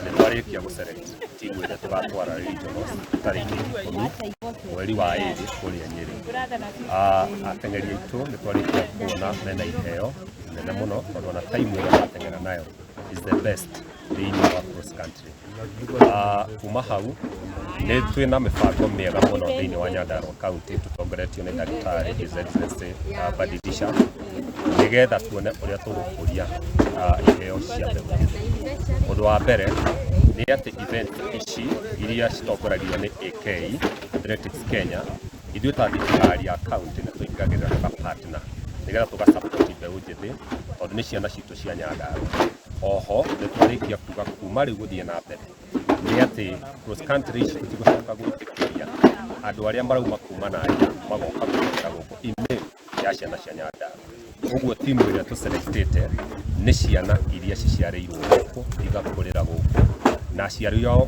Nĩ twarĩkia gũ select timu ĩrĩa tũgatwara regionals tarĩki 10 mweri wa 2 kũrĩa Nyĩrĩ. Ateng'eri aitũ nĩ twarĩkia kuona mena iheo nene mũno, tondũ ona time ĩrĩa marateng'era nayo is the best thĩinĩ wa cross country. Kuma hau nĩ twĩna mĩbango mĩega mũno thĩinĩ wa Nyandarua County, tũtongoretio nĩ ndagĩtarĩ His Excellency Badilisha, nĩgetha tuone ũrĩa tũgũkũria iheo cia mbeũ njĩthĩ. Ũndũ wa mbere nĩ atĩ event ici iria citongoragio nĩ AK Athletics Kenya, ithuĩ ta thirikari ya county nĩ tũingagĩrĩra tũga partner nĩgetha tũga support mbeũ njĩthĩ, tondũ nĩ ciana citũ cia Nyandarua. Oho nĩ twarĩkia kuga kuma rĩu gũthiĩ na mbere nĩ atĩ cross country ici tũtigũcoka gwĩtĩkĩria andũ arĩa marauma kuma na nja magoka gũthakĩra gũkũ email ya ciana cia Nyandarua. Ũguo timu ĩrĩa tũselectĩte nĩ ciana iria ciciarĩirwo gũkũ, igakũrĩra gũkũ, na aciari ao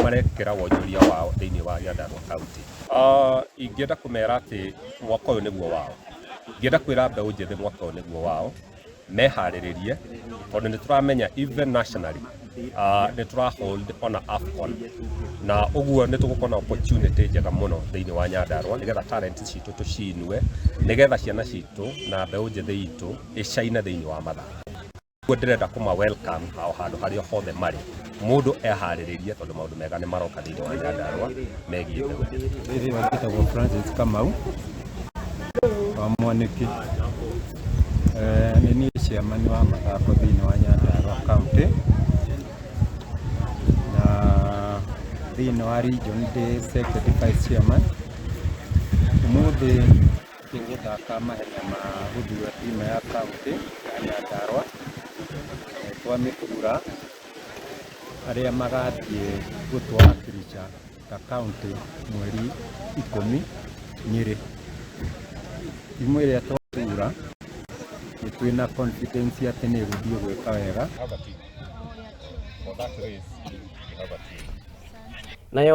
marekĩra wonjoria wao thĩinĩ wa Nyandarua County. Ingĩenda kũmera atĩ mwaka ũyũ nĩguo wao. Ingĩenda kwĩra mbeũ njĩthĩ mwaka ũyũ nĩguo wao, meharĩrĩrie, tondũ nĩ tũramenya even nationally nĩ tũra hold ona AFCON, na ũguo nĩ tũgũkorwo na opportunity njega mũno thĩinĩ wa Nyandarua nĩgetha talent citũ tũcinue, nĩgetha ciana citũ na mbeũ njĩthĩ itũ ĩcaine thĩinĩ wa mathako. Ũguo ndĩrenda kũma welcome o handũ harĩa hothe marĩ, mũndũ eharĩrĩrie, tondũ maũndũ mega nĩ maroka thĩinĩ wa Nyandarua megiĩ mbeũ njĩthĩ. Njĩtagwo Francis Kamau wa Mwanĩki. Nĩ niĩ chairman wa mathako thĩinĩ wa Nyandarua County, na thĩinĩ wa region ndĩ second vice chairman. Ũmũthĩ tũgũthaka mahenya ma gũthura timu ya county ya Nyandarua. Twamĩthura arĩa magathiĩ gũtũwakilisha ta county mweri 10 Nyĩrĩ. Timu ĩrĩa twathura nĩ twĩna confidence atĩ nĩ ĩgũthiĩ gwĩka wega. Have a team. For that race, we have a team.